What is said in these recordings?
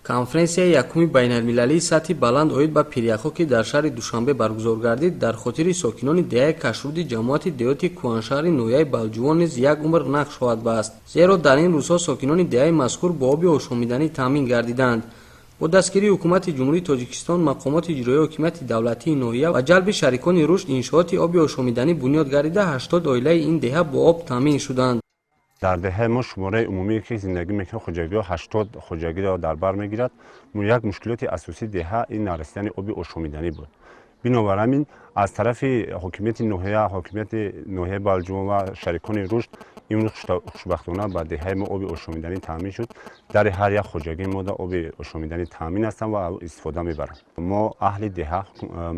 Конференсияи якуми байналмилалии сатҳи баланд оид ба пиряхҳо, ки дар шаҳри Душанбе баргузор гардид, дар хотири сокинони деҳаи Кашруди ҷамоати деҳоти кӯҳаншаҳри ноҳияи Балҷувон низ як умр нақш хоҳад баст, зеро дар ин рӯзҳо сокинони деҳаи мазкур бо оби ошомиданӣ таъмин гардиданд. Бо дастгирии Ҳукумати Ҷумҳурии Тоҷикистон, мақомоти иҷроияи ҳокимияти давлатии ноҳия ва ҷалби шарикони рушд, иншооти оби ошомиданӣ бунёд гардида, 80 оилаи ин деҳа бо об таъмин шуданд. Дар деҳаи мо шумораи умумие, ки зиндагӣ мекунад, хоҷагиҳо 80 хоҷагиро дар бар мегирад. Як мушкилоти асосии деҳа ин нарасидани оби ошомиданӣ буд. Бинобар ҳамин, аз тарафи ҳокимияти ноҳия, ҳокимияти ноҳияи Балҷувон ва шарикони рушд имрӯз хушбахтона ба деҳаи мо оби ошомиданӣ таъмин шуд. Дари ҳар як хоҷагии мо оби ошомиданӣ таъмин ҳастанд ва истифода мебаранд. Мо, аҳли деҳа,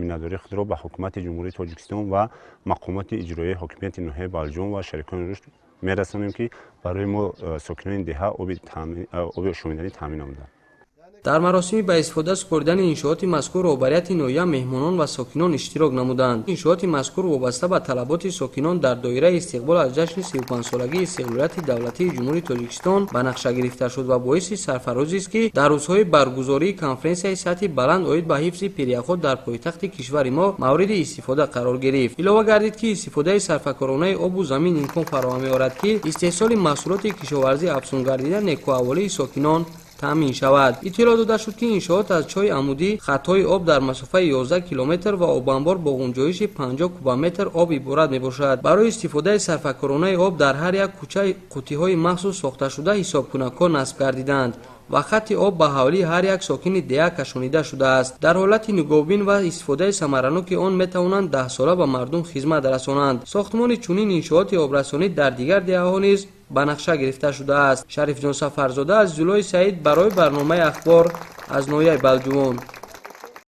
миннатдории худро ба Ҳукумати Ҷумҳурии Тоҷикистон ва мақомоти иҷроияи ҳокимияти ноҳияи Балҷувон ва шарикони рушд мерасонем, ки барои мо, сокинони деҳа, оби ошомиданӣ таъмин намуданд. Дар маросими ба истифода супоридани иншооти мазкур роҳбарияти ноҳия, меҳмонон ва сокинон иштирок намуданд. Иншооти мазкур вобаста ба талаботи сокинон дар доираи истиқбол аз ҷашни 35-солагии истиқлолияти давлатии Ҷумҳурии Тоҷикистон ба нақша гирифта шуд ва боиси сарфарозист, ки дар рӯзҳои баргузории конференсияи сатҳи баланд оид ба ҳифзи пиряхҳо дар пойтахти кишвари мо мавриди истифода қарор гирифт. Илова гардид, ки истифодаи сарфакоронаи обу замин имкон фароҳам меорад, ки истеҳсоли маҳсулоти кишоварзӣ афзун гардида, некӯаҳволии сокинон таъмин шавад. Иттилоъ дода шуд, ки иншоот аз чоҳи амудӣ, хатҳои об дар масофаи 11 километр ва обанбор бо ғунҷоиши 50 кубометр об иборат мебошад. Барои истифодаи сарфакоронаи об дар ҳар як кӯча қуттиҳои махсус сохташуда, ҳисобкунакҳо насб гардиданд ва хатти об ба ҳавлии ҳар як сокини деҳа кашонида шудааст. Дар ҳолати нигоҳубин ва истифодаи самараноки он метавонанд 10сола ба мардум хизмат расонанд. Сохтмони чунин иншооти обрасонӣ дар дигар деҳаҳо низ ба нақша гирифта шудааст. Шарифҷон Сафарзода, аз Зулои Саид, барои барномаи «Ахбор» аз ноҳияи Балҷувон.